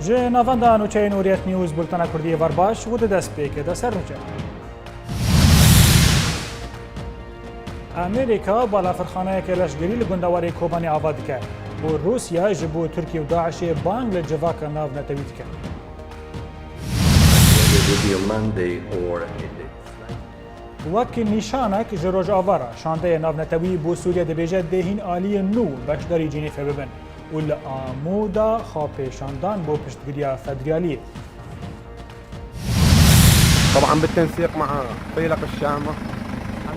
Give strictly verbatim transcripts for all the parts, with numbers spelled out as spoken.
Ji navenda nûçeyên Hurriyet News, bultena Kurdî ê ver baş û di dest pê ke de ser nûçe. Amerîka balafirxaneyeke leşgerî li gundewarê Kobanê ava dike û Rûsya ji bo Tirkiye û DAIŞê bang li civaka navnetewî dike. Whether it will be a Monday or a day. Wek nîşanek ji Rojava re, şandeyê navnetewî bo Sûriye dibêje dê hîn aliyên nû beşdarî Cînîfê bibin û li Amûda xwepêşandan bo piştgiriya federaliyê. طبعا بالتنسيق مع فيلق الشامة.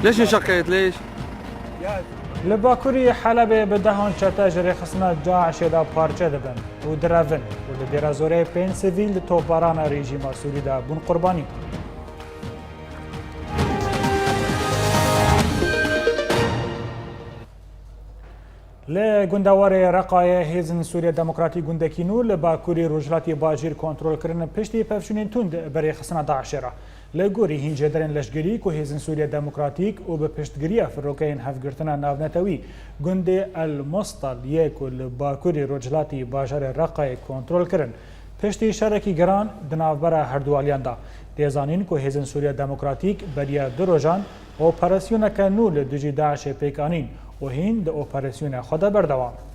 ليش انشقيت؟ ليش؟ Li bakurî Helebê bi dehan çete ji rêxistina DAIŞê de parçe dibin û direvin û li Dêra Zorê pênc sivîl di topbarana rejîma Sûrî de bûn qurbanî. Li gundewarê Reqayê hêzên Sûriya Demokratîk gundekî nû li bakurî rojhilatî bajêr kontrol kirin piştî pevçûnên tund bi rêxistina DAIŞê re. Li gorî hîn jêderên leşgerî ku hêzên Sûriya Demokratîk û bi piştgiriya firokeyên Hevgirtina Navnetewî gundê El Mustal yê ku li bakurî rojhilatî bajarê Reqayê kontrol kirin, piştî şerekî giran di navbera herdualiyan de, tê zanîn ku hêzên Sûriya Demokratîk beriya du rojan operasyoneke nû li dijî DAIŞê pêk anîn û hîn di operasyona xwe de berdewam in.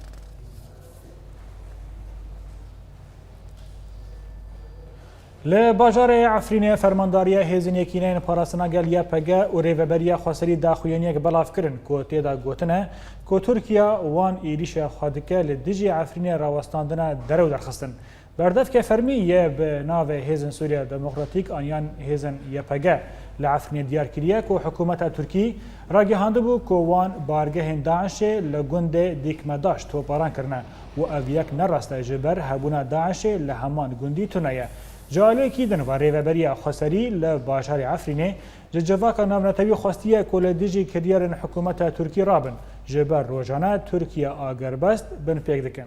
Li bajarê Efrînê fermandariya Hêzên Yekîneyên Parastina Gel, Y P G, û Rêveberiya Xweserî daxuyaniyek belav kirin ku tê de gotine ku Tirkiye wan êrîşa xwe dike li dijî Efrînê rawestandina derew derxistin. Berdevke fermî yê bi navê Hêzên Sûriya Demokratîk an yan Hêzên Y P G li Efrînê diyar kiriye ku hikûmeta Tirkî ragihandibû ku wan bargehên DAIŞê li gundê Dîkmedaş topbaran kirine û ev yek ne rast e ji ber hebûna DAIŞê li heman gundî tune ye. Ji aliyekî din ve Rêveberiya Xweserî li bajarê Efrînê ji civaka navnetewî xwestiye ku li dijî kiryarên hikûmeta Tirkî rabin, ji ber rojane Tirkiye agirbest binpêk dikin.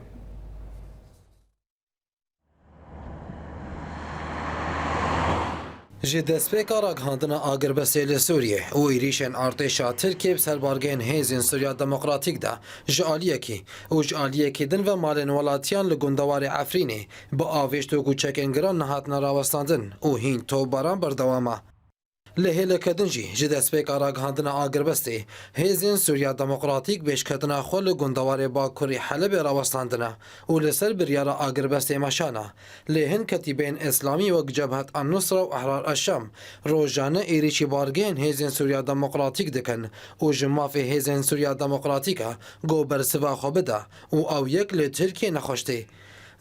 Ji destpêka ragihandina agirbestê li Sûriyê û êrîşên artêşa Tirkiyê bi ser bargehên Hêzên Sûriya Demokratîk de ji aliyekî û ji aliyekî din ve malên welatiyan li gundewarê Efrînê bi avêşt û kûçekên giran nehatine rawestandin û hîn topbaran berdewam e. Li hêleke din jî ji destpêka ragihandina agirbestê, Hêzên Sûriya Demokratîk pêşketina xwe li gundewarê bakurî Helebê rawestandine û li ser biryara agirbestê meşane. Lê hin ketîbeyên îslamî wek Cebhet an-Nusra û Ehrar eş-Şam rojane êrîşî bargehên Hêzên Sûriya Demokratîk dikin û ji mafê Hêzên Sûriya Demokratîk e ku bersiva xwe bide û ew yek li Tirkiyê nexweş tê.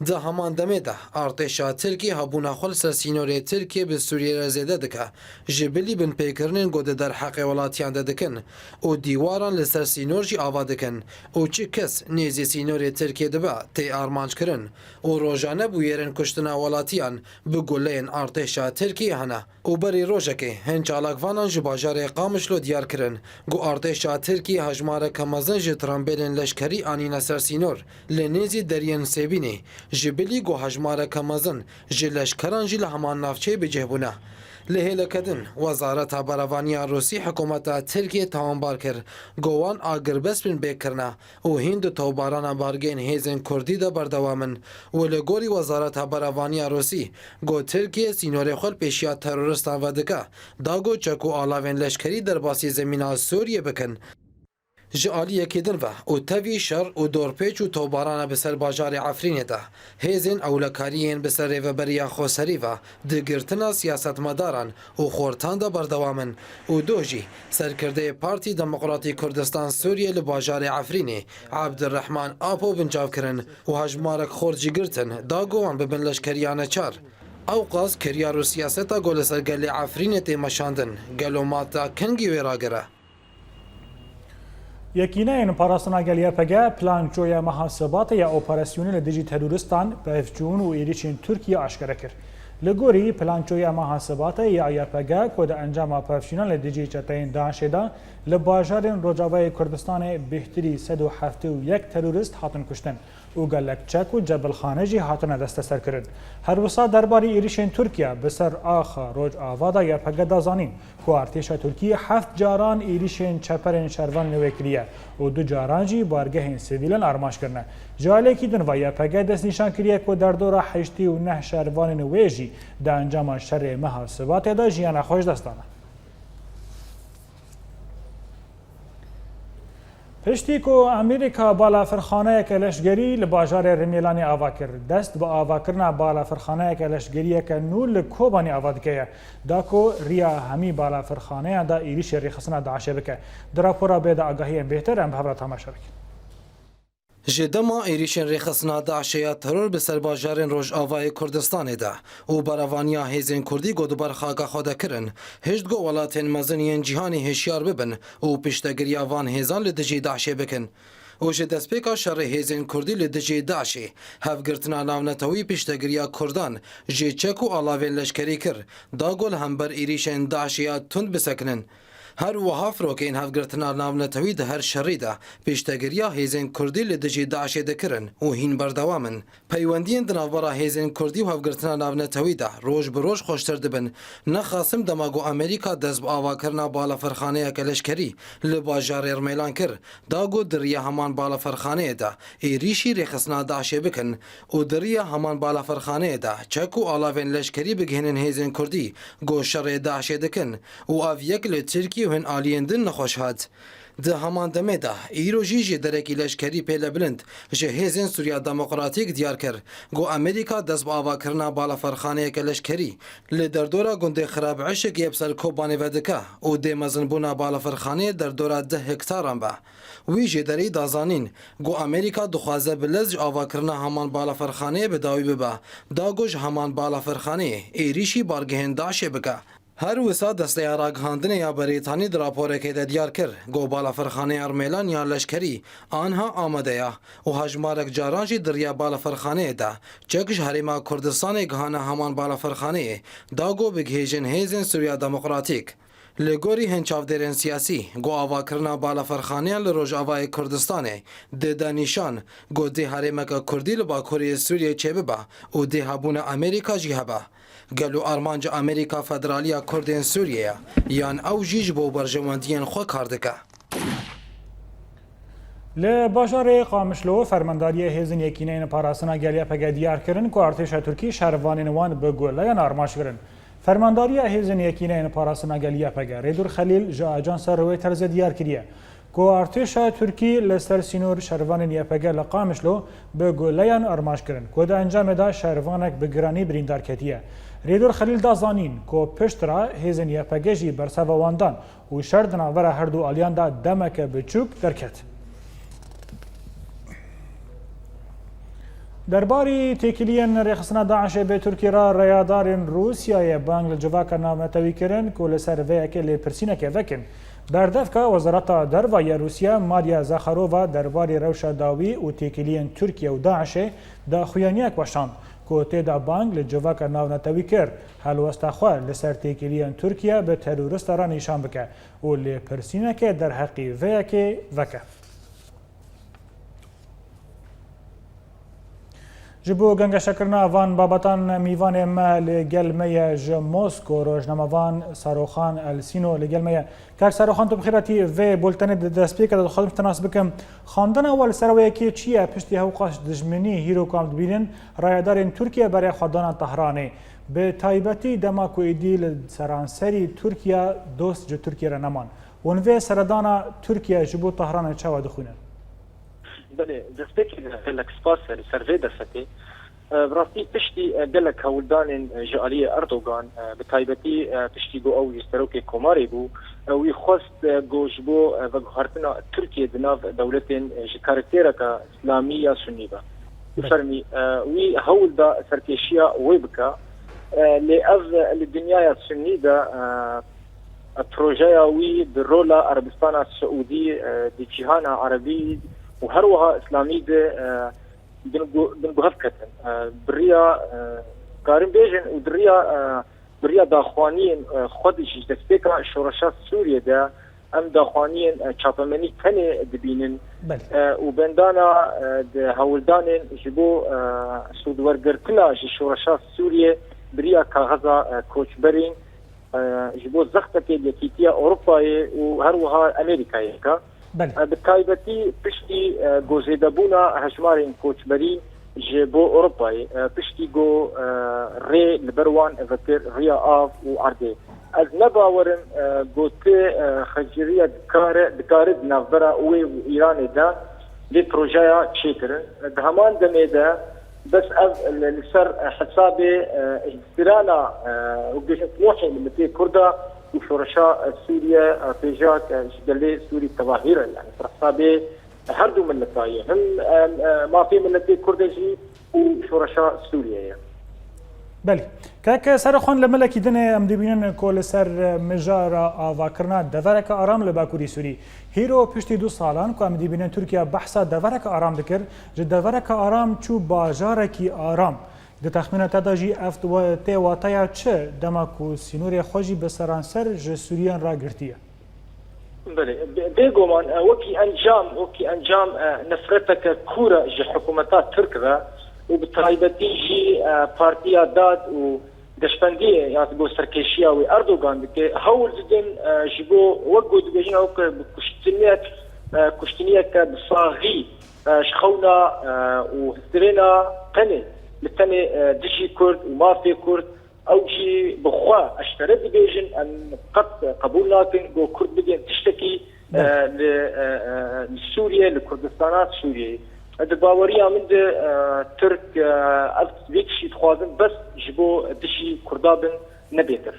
Di heman demê de, artêşa Tirkî hebûna xwe li ser sînorê Tirkiyê bi Sûriyê re zêde dike, ji bilî binpêkirinên ku di derheqê welatiyan de dikin û dîwaran li ser sînor jî ava dikin û çi kes nêzî sînorê Tirkiyê dibe, tê armanc kirin û rojane bûyerên kuştina welatiyan bi guleyên artêşa Tirkiyê hene. Û berî rojekê hin çalakvanan ji bajarê Qamişlo diyar kirin ku artêşa Tirkî hejmareke mezin ji trambêlên leşkerî anîne ser sînor li nêzî deriyên Sêbînê, ji bilî ku hejmareke mezin ji leşkeran jî li heman navçeyê bi cih bûne. Li hêleke din, Wezareta Berevaniya Rûsî hikûmeta Tirkiyê tawanbar kir ku wan agirbest bin bê kirine û hîn di topbarana bargehên hêzên Kurdî de berdewam in û li gorî Wezareta Berevaniya Rûsî, ku Tirkiye sînorê xwe li pêşiya teroristan vedike, da ku çek û alavên leşkerî derbasî zemîna Sûriyê bikin. Ji aliyekî din ve û tevî şer û dorpêç û topbarana bi ser bajarê Efrînê de, hêzên ewlekariyên bi ser Rêveberiya Xweserî ve di girtina siyasetmedaran û xortan de berdewam in û doh jî serkirdeyê Partî Demokratî Kurdistan Sûriyê li bajarê Efrînê Abdurrahman Apo bincav kirin û hejmarek xort jî girtin da ku wan bibin leşkeriya neçar. Ewqas kiryar û siyaseta ku li ser gelê Efrînê tê meşandin, gelo mata kengî wê ragire? Yekîneyên Parastina Gel, Y P G, plançoya meha Sibatê ya operasyonê li dijî terorîstan, pevçûn û êrîşên Tirkiye aşkere kir. Li gorî plançoya meha Sibatê ya Y P G ku di encama pevçûnan li dijî çeteyên DAIŞê de li bajarên Rojavayê Kurdistanê bêhtirî sed û heftê û yek terorîst hatin kuştin û gelek çek û cebilxane jî hatine desteserkirin. Her wisa derbarê êrîşên Tirkiye bi ser axa Rojava de Y P G da zanîn ku artêşa Tirkiyê heft caran êrîşên çeperên şervanên wê kiriye û du caran jî bargehên sivîlan armanc kirine. Ji aliyekî din ve Y P G destnîşan kiriye ku derdora heştê û neh şervanên wê jî di encama şerê meha Sibatê de jiyana xwe ji dest dane. Piştî ku Amerîka balafirxaneyeke leşkerî li bajarê Rimêlanê ava kir, dest bi avakirina balafirxaneyeke leşkeriyeke nû li Kobanê ava dike ye, da ku riya hemî balafirxaneyan de êrîşê rêxistina DAIŞê bike. Di rapora bê de agahiyên bêhtir em bi hev re temaşe bikin. Ji dema êrîşên rêxistina DAIŞê ya teror bi ser bajarên Rojavayê Kurdistanê de û berevaniya hêzên Kurdî ku di ber xaka xwe de kirin, hişt ku welatên mezin yên cîhanê hişyar bibin û piştegiriya van hêzan li dijî DAIŞê bikin. Û ji destpêka şerê hêzên Kurdî li dijî DAIŞê, hevgirtina navnetewî piştegiriya Kurdan ji çek û alavên leşkerî kir, da ku li hember êrîşên DAIŞê ya tund bisekinin. Her wiha firokeyên hevgirtina navnetewî di her şerî de piştegiriya hêzên Kurdî li dijî DAIŞê dikirin û hîn berdewam in. Peywendiyên di navbera hêzên Kurdî û hevgirtina navnetewî de roj bi roj xweştir dibin. Nexasim dema ku Amerîka dest bi avakirina balafirxaneyeke leşkerî li bajarê Rmêlan kir, da ku di riya heman balafirxaneyê de êrîşî rêxistina DAIŞê bikin û di riya heman balafirxaneyê de çek û alavên leşkerî bigihînin hêzên Kurdî ku şerê DAIŞê dikin û ev yek li Tirkiyê û hin aliyên din nexweş hat. Di heman demê de, îro jî jêderekî leşkerî pêlebilind ji Hêzên Sûriya Demokratîk diyar kir ku Amerîka dest bi avakirina balafirxaneyeke leşkerî li derdora gundê Xirab Eşik yê bi ser Kobanê ve dike û dê mezinbûna balafirxaneyê derdora deh hektaran be. Wî jêderî da zanîn ku Amerîka dixwaze bi lez ji avakirina heman balafirxaneyê bi dawî bibe, da ku ji heman balafirxaneyê êrîşî bargehên DAIŞê bike. Her wisa Desteya Ragihandinê ya Berîtanî di raporekê de diyar kir ku balafirxaneya Rmêlan ya leşkerî anha amade ya û hejmarek caran jî di riya balafirxaneyê de çek ji Herêma Kurdistanê gihane heman balafirxaneyê, da ku bigihêjin Hêzên Sûriya Demokratîk. Li gorî hin çavdêrên siyasî, ku avakirina balafirxaneyan li Rojavayê Kurdistanê dide nîşan ku dê herêmeke Kurdî li bakurê Sûriyê çêbibe û dê hebûna Amerîka jî hebe. Gelo armanca Amerîka federaliya Kurdên Sûriyê ye, yan ew jî ji bo berjewendiyên xwe kar dike? Li bajarê Qamişlo, fermandariyê Hêzên Yekîneyên Parastina Gel Y P G diyar kirin ku artêşa Tirkî şervanên wan bi guleyan armanc kirin. Fermandariya Hêzên Yekîneyên Parastina Gel Y P G, Rêdûr Xelîl, ji ajansa Reutersê diyar kiriye ku artêşa Tirkî li ser sînor şervanên Y P G li Qamişlo bi guleyan armanc kirin, ku di encamê de şervanek bi giranî birîndar ketiye. Rêdûr Xelîl da zanîn ku piştre hêzên Y P G jî berseva wan dan û şer di navbera her du aliyan de demeke biçûk derket. Derbarî têkiliyên rêxistina DAIŞê bi Tirkiyê re reyadarên Rûsyayê bang li civaka navnetewî kirin ku li ser vê yekê lêpirsînekê vekin. Berdevka Wezareta Derve ya Rûsya Maria Zakharova derbarî rewşa dawî û têkiliyên Tirkiye û DAIŞê daxuyaniyek weşand ku tê de bang li civaka navnetewî kir, helwesta xwe li ser têkiliyên Tirkiye bi terorista re nîşan bike û lêpirsîneke derheqî vê yekê veke. Ji bo gengeşekirina van babetan mîvanê me li gel me ye ji Mosko, rojnamevan Saroxan Elsîno li gel me ye. Kak Saroxan, tu bi xêr hatî vê bultenê. Di destpêkê de dixwazim te nas bikim. Xwendina we li ser wê yekê çi ye piştî hewqas dijminî hîro ku em dibînin, rayedarên Tirkiye berê xwe dana Tehranê? Bi taybetî dema ku êdî li seranserî Tirkiye dost ji Tirkiye re neman. Hûn vê seredana Tirkiye ji bo Tehranê çawa dixwînin? Belê, destpêkê de gelek spas e li ser vê derfetê. E, bi rastî piştî, e, gelek hewldanên, e, ji aliyê Erdogan, e, bi taybetî, e, piştî ku ew jî serokê komarê bû, e, wî xwest, e, ku ji bo, e, veguhertina Tirkiye di nav dewletên, e, ji karaktereke îslamî ya sunî be. Bi fermî, e, wî hewl da serkêşiya wê bike. E, lê ev, e, li dinyaya sunî de, e, projeya wî bi rola Erebistana Siûdî, e, di cîhana erebî û her wiha îslamî de, e, bin gu-, bin guhev ketin. E, bi riya, e, karin bêjin û di riya, e, bi riya daxuyaniyên, e, xwe de jî ji destpêka şoreşa Sûriyê de, Em daxuyaniyên, e, çapemenî tenê dibînin, Belê. e, û bendana, e, di hewldanên ji bo, e, sûdwergirtina ji şoreşa Sûriyê bi riya kaxeza, e, koçberîn, e, ji bo zextekê li Yekîtiya Ewropayê û her wiha Amerîkayê dike. Belê. E, bi taybetî piştî, e, ku zêdebûna hejmarên koçberî ji bo Ewropayê, e, piştî ku, e, rê li ber wan vekir riya av û erdê. Ez ne bawer im, e, ku ti, e, xeciriya dikare, dikare di navbera wê û Îranê de vê projeya çêkirin. Di heman demê de bes ev li, li ser hesabê, e, îhtirana, e, û bêjin timohê miletê Kurda û şoreşa, e, Sûriye, e, pêjak, e, ji gelê Sûrî tevahî re, yani ser hesabê her du mileta ye. Him, e, e, mafê miletê Kurde jî û şoreşa Sûriye ye. Belê. Kek Serxan, li milekî dinê em dibînin ku li ser mijara avakirina devereke aram li Bakurî Sûrî. Hîro piştî du salan ku em dibînin Tirkiye behsa devereke aram dikir, ji devereke aram çû bajarekî aram. Di texmîna te de jî ev tê wateya çi, dema ku sînorê xwe jî bi seranser ji Sûriyan re girtiye? Belê, bê-, bêguman, e, wekî encam, wekî encam, e, nefreteke kûr e ji hikûmeta Tirk re û bi taybetî jî, e, Partiya Dad û Deştbendiyê ya ji bo serkêşiya wê Erdogan dike, hewl didin, e, ji bo, wek ku dibêjin, ew ke bi kuştiniyek, e, kuştiniyeke bi saxî, e, ji xewna, e, û histirêna tenê, li tenê, e, dijî Kurd û mafê Kurd, ew jî bi xwe eşkere dibêjin, em qet qebûl nakin ku Kurd bidên tiştekî, Belê. e, li, e, e, li Sûriye, li Kurdistana Sûriyeyê. Di baweriya min de, e, Tirk, e, ev vê tiştî dixwazin bes ji bo dijî Kurda bin, ne bêtir.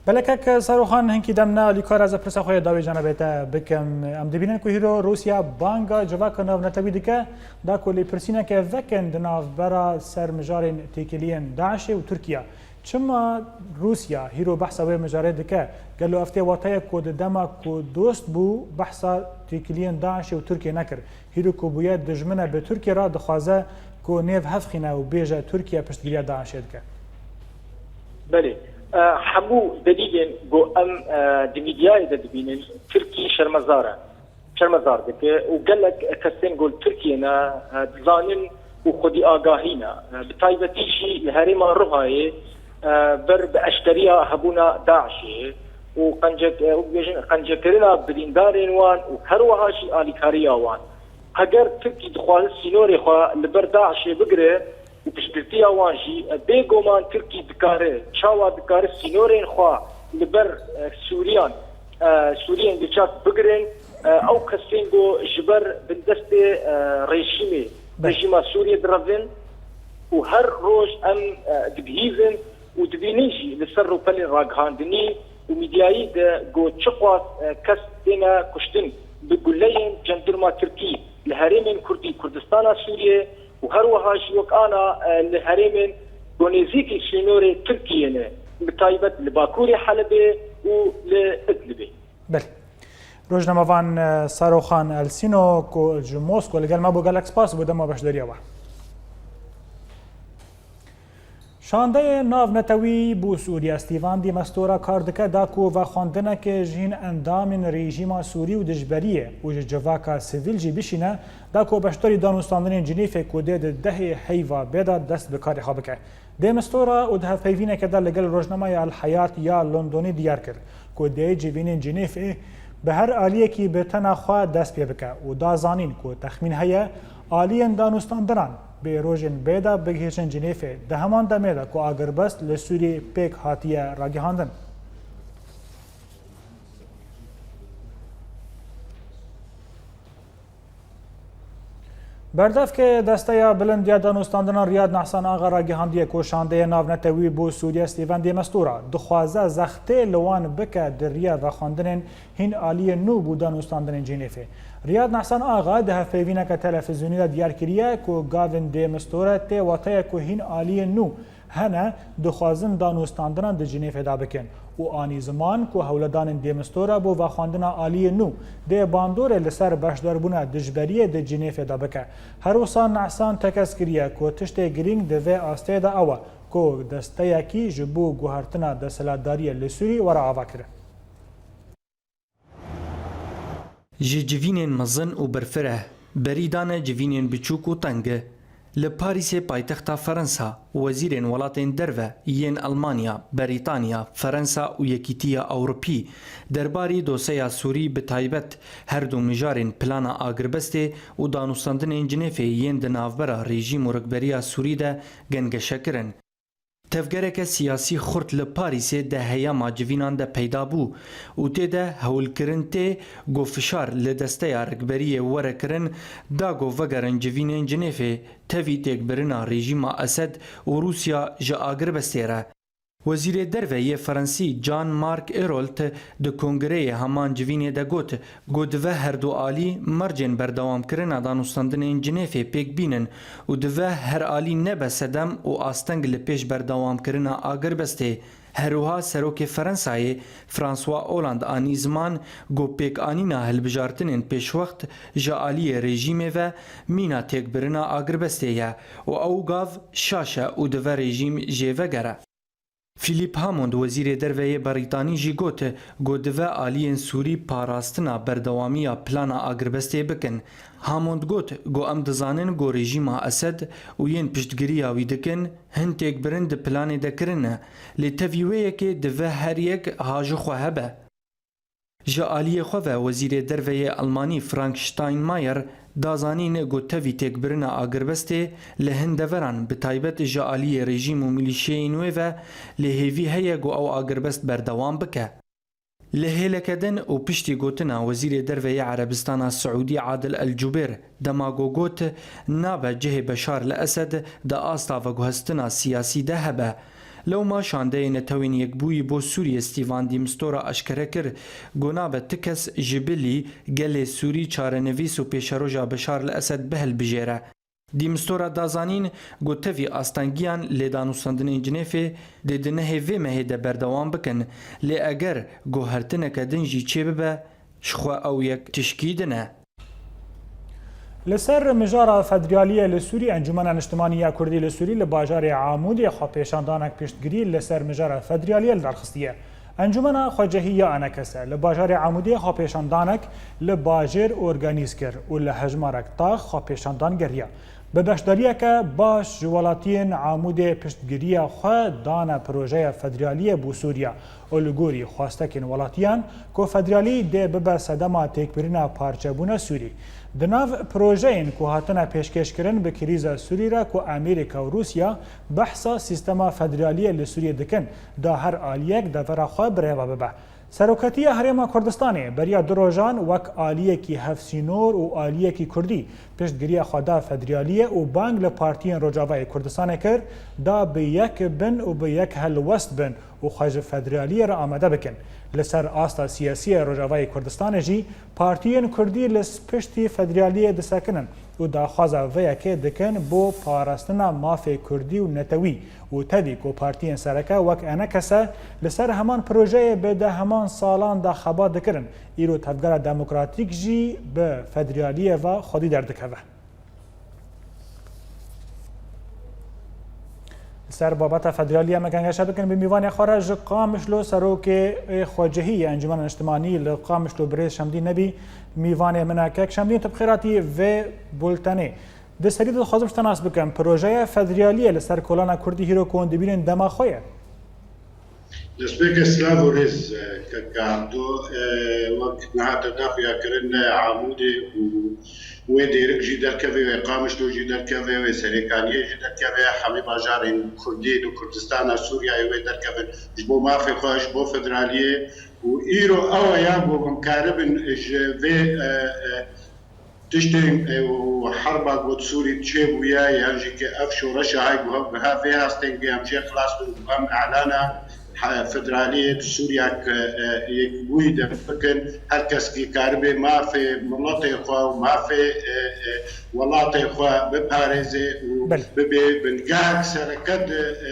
Belê kek Saroxan, hinkî dem ne alîkar, ez ê pirsa xwe yê dawî cenabê te bikim. Em dibînin ku hîro Rûsya banga civaka navnetewî dike, da ku lêpirsîneke vekin di navbera ser mijarên têkiliyên DAIŞê û Tirkiye. Çima Rûsya hîro behsa wê mijarê dike? Gelo ev tê wateyek ku di dema ku dost bû, behsa têkiliyên DAIŞê û Tirkiye nekir? Hîro ku bûye dijmine bi Tirkiye re, dixwaze ku nêv hevxîne û bêje Tirkiye piştgiriya DAIŞê dike. Belê. E, hemû delîlên ku em, e, di mîdyayê de dibînin, Tirkî şermezar e. Şermezar dike û gelek kesên ku li Tirkiyê ne, e, dizanin û xwedî agahî ne. E, bi taybetî jî li herêma Ruhayê, e, ber bi eşkeriya hebûna DAIŞê û qencek-, e, û bibêjin qencekirina birîndarên wan û her wiha jî alîkariya wan. Heger Tirkî dixwaze sînorê xwe li ber DAIŞê bigire û piştgirtiya wan jî, e, bêguman Tirkî dikare, çawa dikare sînorên xwe li ber, e, Sûriyan, e, Sûriyên diçak bigirin, e, ew kesên ku ji ber bindestê, e, rejîmê, Belê. rejîma Sûriyê direvin û her roj em, e, dibihîzin û dibînin jî li ser rûpelên ragihandinî û mîdyayî de ku çiqas, e, kes têne kuştin bi guleyên cendirma Tirkî li herêmên Kurdî Kurdistana Sûriyê û her wiha jî wek ana, e, li herêmên ku nêzîkî sînorê Tirkiyê ne, bi taybet li Bakurê Helebê û li Idlibê. Belê. Rojnamevan, e, Saroxan Elsîno ku ji Mosko li gel me bû, gelek spas bo dema beşdariya we. Şandeyê navnetewî bo Sûriye Stîvan Dî Mestora kar dike da ku vexwendineke ji hîn endamên rejîma Sûrî û dijberiyê û ji civaka sivîl jî bişîne, da ku beşdarî danûstandinên Cinîfê ku dê di dehê heyva bê de dest bi karê xwe bike. Dê Mistora û di hevpeyvîneke de li gel rojnameya El Heyat ya Londonî diyar kir ku dê civînên Cinîfê bi her aliyekî bi tena xwe dest pê bike û da zanîn ku texmîn heye aliyên danûstandinan bê rojên bê de bigihîjin Cinîfê, di heman demê de ku agirbest li Sûriyê pêk hatiye ragihandin. Berdevkê Desteya Bilind ya Danûstandinan Riyad Nehsan Axa ragihandiye ku şandeyê navnetewî bo Sûriye Stîven Dê Mestura dixwaze zextê li wan bike di riya vexwendinên hîn aliyên nû bo danûstandinên Cinîfê. Riyad Nehsan Axa di hevpeyvîneke televîzyonî de diyar kiriye ku gavên Dê Mistura tê wateye ku hîn aliyên nû hene dixwazin danûstandinan di Cinêfê de bikin û anî ziman ku hewledanên Dê Mistora bo vexwendina aliyê nû dê bandorê li ser beşdarbûna dijberiyê di Cinêfê de bike. Her wisa Nehsan tekez kiriye ku tiştê girîng di vê astê de ew e ku desteyekî ji bo guhertina desthilatdariyê li Sûrî were avakirin. Ji civînên mezin û berfireh berî dane civînên biçûk û teng. Li Parîsê paytexta Ferensa, wezîrên welatên derve yên Elmanya, Berîtanya, Ferensa û Yekîtiya Ewropî derbarî doseya Sûrî bi taybet her du mijarên plana agirbestê û danûstandinên Cinêfê yên di navbera rejîm û rikberiya Sûrî de gengeşe kirin. Tevgereke siyasî xurt li Parîsê di heyama civînan de peyda bû û tê de hewlkirin tê ku fişar li desteya rikberiyê were kirin, da ku vegerin civînên Cinêfê tevî têkbirina rejîma Esed û Rûsya ji agirbestê re. Wezîrê Derve yê Ferensî Jean-Marc Ayrault di kongreyê heman civînê de got, Got, Divê her du alî mercên berdewamkirina danûstandinên Cinêfê pêk bînin û divê her alî nebe sedem û asteng li pêş berdewamkirina agirbestê. Her wiha Serokê Ferensayê François Hollande anî ziman ku pêkanîna hilbijartinên pêşwext ji aliyê rejîmê ve mîna têkbirina agirbestê ye û ew gav şaş e û divê rejîm jê vegere. Philippe Hammond, wezîrê derve yê Berîtanî jî got ku divê aliyên Sûrî parastina berdewamiya plana agirbestê bikin. Hammond got ku em dizanin ku rejîma Esed û yên piştgiriya wî dikin hin têkbirin di planê de kirine, lê tevî wê yekê divê her yek ha ji xwe hebe. Ji aliyê xwe ve wezîrê derve yê Elmanî Frank Steinmeier da zanîn ku tevî têkbirina agirbestê li hin deveran, bi taybet ji aliyê rejîm û milîşeyên wê ve, lê hêvî heye ku ew agirbest berdewam bike. Li hêleke din û piştî gotina wezîrê derve yê Erebistana Siûdî Adil El Cubêr, dema ku got, nabe cihê Beşar li Esed di asta veguhestina siyasî de hebe. Lewma şandeyê Netewên Yekbûyî bo Sûriyê Stefan de Mistura eşkere kir ku nabe ti kes ji bilî gelê Sûrî çarenivîs û pêşeroja Beşar li Esed bihilbijêre. De Mistura da zanîn ku tevî astengiyan li danûstandinên Cinêfê dê di nehê vê mehê de berdewam bikin, lê eger guhertineke din jî çêbibe, ji xwe ew yek tişkî din e. Li ser mijara federaliyê li Sûrî, Encûmena Niştimanî ya Kurdî li Sûrî li bajarê Amûdê xwepêşandanek piştgirî li ser mijara federaliyê li dar xistiye. Encûmena Xwecehî ya Enekese li bajarê Amûdê xwepêşandanek li bajêr organîz kir û li hejmarek tax xwepêşandan geriya. Bi beşdariyeke baş ji welatiyên Amûdê piştgiriya xwe dane projeya federaliyê bo Sûriya û li gorî xwestekên welatiyan ku federalî dê bibe sedema têkbirina parçebûna Sûrî. Di nav projeyên ku hatine pêşkêşkirin bi krîza Sûrî re ku Amerîka û Rûsya behsa sîstema federaliyê li Sûriyê dikin, da her aliyek devera xwe birêve bibe. Serokatiya Herêma Kurdistanê beriya du rojan wek aliyekî hevsînor û aliyekî Kurdî piştgiriya xwe da federaliyê û bang li partiyên Rojavayê Kurdistanê kir, da bi yek bin û bi yek helwest bin û xwe ji federaliyê re amade bikin. Li ser asta siyasî ya Rojavayê Kurdistanê jî partiyên Kurdî li piştî federaliyê disekinin û daxwaza vê yekê dikin bo parastina mafê Kurdî û netewî û tevî ku partiyên sereke wek Enekese li ser heman projeyê bi de heman salan de xebat dikirin, îro Tevgera Demokratîk jî bi federaliyê ve xwedî derdikeve. Li ser babeta federaliyê me gengeşe bikin bi mîvanê xwe re ji Qamişlo serokê ê xwecihî yê Encûmena Niştimanî li Qamişlo birêz Şemdîn Nebî mîvanê min e. Kek Şemdîn, tu bi xêr hatî vê bultenê. Di serî de dixwazim ji te nas bikim, projeya federaliyê li ser kolana Kurdî hîro ku hûn dibînin dema xwe ye? Destpêkê silav û rêz, e, kek Abdo, e, wek niha te da xuyakirin, e, Amûdê û wê Dêrik jî derkeve, wê Qamişlo jî derkeve, wê Serêkaniyê jî derkeve, hemî bajarên Kurdî li Kurdistana Sûriyeyê wê derkevin. Ji bo mafê xwe, ji bo federaliyê û îro ew e ya ku em karibin ji vê, e, e, tiştên, e, û herba ku di Sûrî çêbûye, yan jî ke ev şoreşa hay ku bi hev vê astengê em jê xilas bin, ku em elana he-, federaliyê di Sûriya ke, e, yekbûyî de bikin, her kes kî karibe mafê miletê xwe û mafê, e, e, welatê xwe biparêze û Belê. bibe bingehek sereke di, e,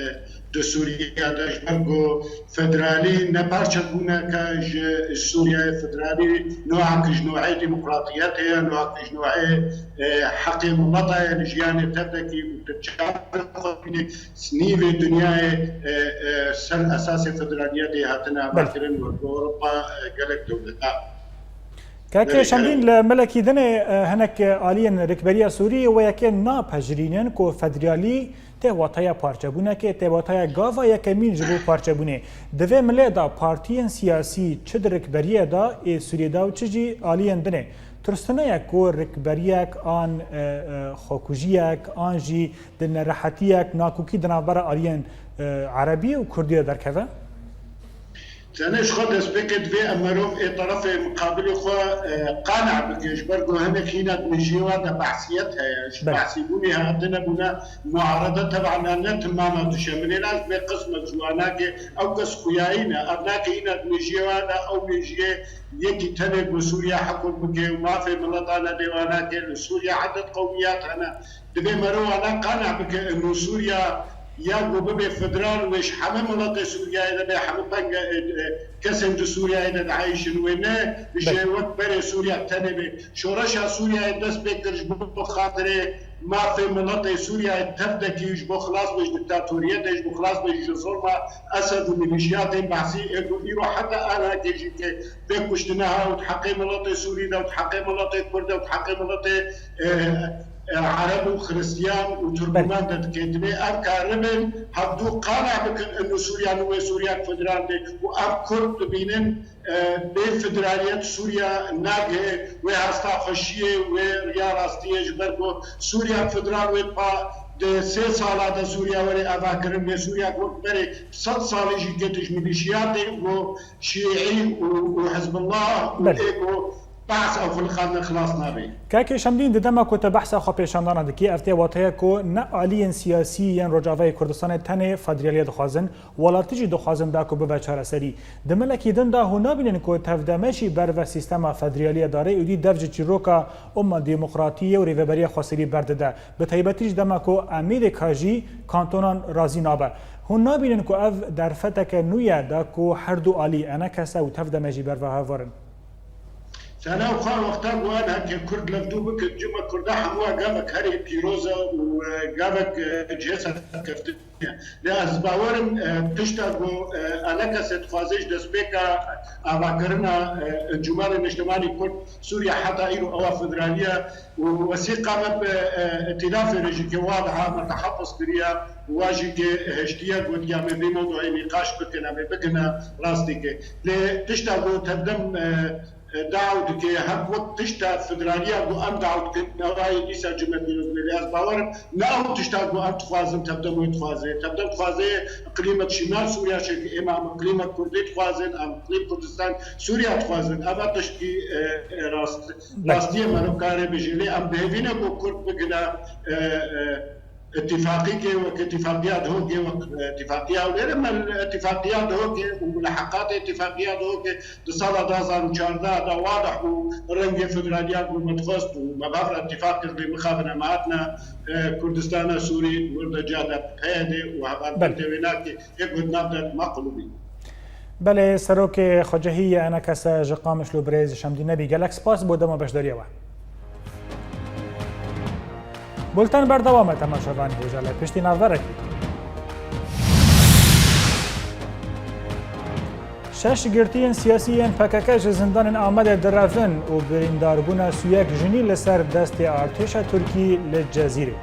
di Sûriya de, ji ber ku federalî ne parçebûneke ji Sûriyeyê, federalî nûhek ji nûhê demokratiyetê ye, nûhek ji nûhê, e, heqê mileta ye li jiyanê tevdekî û tu çavê xwe dibînî nîvê dinyayê, e, e, ser esasê federaliyetê hatine Belê. amakirin, wek Ewropa, e, gelek dewleta. Kekê Şemdîn, li Melekî Dinê, e, hinek aliyên Rikberiya Sûrî wê yekê napejirînin ku federalî tê wataya parçebûnekê, tê wataya gava yekemîn ji bo parçebûnê. Di vê milê de partiyên siyasî çi di rikberiyê de ê Sûriyê de û çi jî aliyên dinê, tirsine ye ku rikberiyek an, e, e, xwekujiyek an jî di nerehetiyek, nakokî di navbera aliyên, e, erebî û kurdî de derkeve? Tenê ji xwe destpêkê divê em merov ê terefê miqabilê xwe, e, qane bike, ji ber ku hinek hîna di mejiyê wan de behsiyet heye. Ji Belê. behsîbûnê hatine bûne muarede, teban ne timama duşeminê ne, divê qismek ji wan nake, ew kes xuyayî ne. Ev nake hîna di mejiyê wan de, ew mejiyê yekî tenê ku Sûriya hikûm bike û mafê mileta nedê wan nake. Li Sûriya edet qewmiyat hene. Divê merov wana qane bike, ino Sûriya ya ku bibe federal wê ji heme miletê Sûriyeyê de be, heme penge, e, e, kesên di Sûriyeyê de dieyşin wê ne, ji Belê. wek berê Sûriya tenê be. Şoreşa Sûriyeyê dest pê kir ji bo xatirê mafê miletê Sûriyeyê, tevdekî ji bo xilas be ji diktatoriyetê, ji bo xilas be ji zulma Esed û milîşiyatên Behsî ê ku îro heta anakê jî ke vê kuştine ha û di heqê miletê Sûrî de û di heqê miletê Kurd de û di heqê miletê, e, e, Ereb û Xiristiyan û Turkmen de dike. Divê ev karibin hevdû qane bikin, ino Sûriya nû wê Sûriya federal be û ev Kurd dibînin, e, bê federaliyet Sûriya nagihê wê hesta xweşiyê, wê riya rastiyê, ji ber ku Sûriya federal wê pa di sê sala de Sûriya were avakirin, wê Sûriya ku berê sed salî jî ke tu ji milîşiyatê ku Şîî û, û Hizbullah û Belê. ê ku Behs ew xulqan xilas nabe. Kekê Şemdîn, di dema ku te behsa xwe pêşandana dikî, ev tê wateya ku ne aliyên siyasî yên Rojavayê Kurdistanê tenê federaliyê dixwazin, welatî jî dixwazin da ku bibe çareserî. Di milekî din de hûn nabînin ku tevdemejî ber ve sîstema federaliyê dare û dî dev ji çîroka umma demokratiyê û rêveberiya xwesirî berdide. Bi taybetî ji dema ku Amêdê Kajî kantonan razî nabe. Hûn nabînin ku ev derfeteke nû ye da ku her du alî, enekese û tevdemejî berve hev werin? Sena û xwe wexta ku em heke Kurd levdû bikin, cuma Kurda hemû gavek herî pîroz e û, e, gavek, e, cihê serkeftinê ye. Lê ez bawer im, e, tişta ku, e, enekesê dixwaze ji destpêka avakirina, e, Encûmenê Niştimanî Kurd Sûriye heta îro ewa federaliye û wesîqa me bi, e, îtîlafê re jî ke wa daha me tehafiz kiriye û wa jî ke hiştiye gotiya me vê mewduê nîqaş bikine, me bikine rastî ke. Lê tişta ku tevdem, e, e, daw dike, hek wek tişta federaliya ku em daw dikin, ewa yê dîsa cumhuriyet dibe. Lê ez bawer im, ne ew tişta ku em dixwazin, tevdem wê dixwaze. Tevdem dixwaze iqlîmek şîmal Sûriya çêke, êma em iqlîmek Kurdî dixwazin, em iqlîm Kurdistan Sûriya dixwazin. Eva tiştî, e, e, rast, Belê. rastiyê me nû karê bijî. Lê em bi hêvî ne ku Kurd bigine, e, e, Îtîfaqîkê wek îtîfaqiya Dihokê, wek, e, îtîfaqiya Hewlêrê, me îtîfaqiya Dihokê û muleheqatê îtîfaqiya Dihokê di sala du hazar û çardeh de wadih bû, rengê federaliya ku me dixwest û me bi hev re îtîfaq kir, lê mixabin em hatine, e, Kurdistana Sûrî, wir de ca de P Y D û heval Belê. P D wê nake, yek got nav de maqulûbî. Belê, serokê xwecehî ye enekese ji Qamişlo birêz Şemdîn Nebî. Gelek spas bo dema beşdariya we. Bulten berdewam e, temaşevanî hêja, lê piştî navberekî. Şeş girtiyên siyasî yên P K K ji zindanên Amedê direvin û birîndarbûna suyek jinî li ser destê artêşa Tirkî li Cezîrê.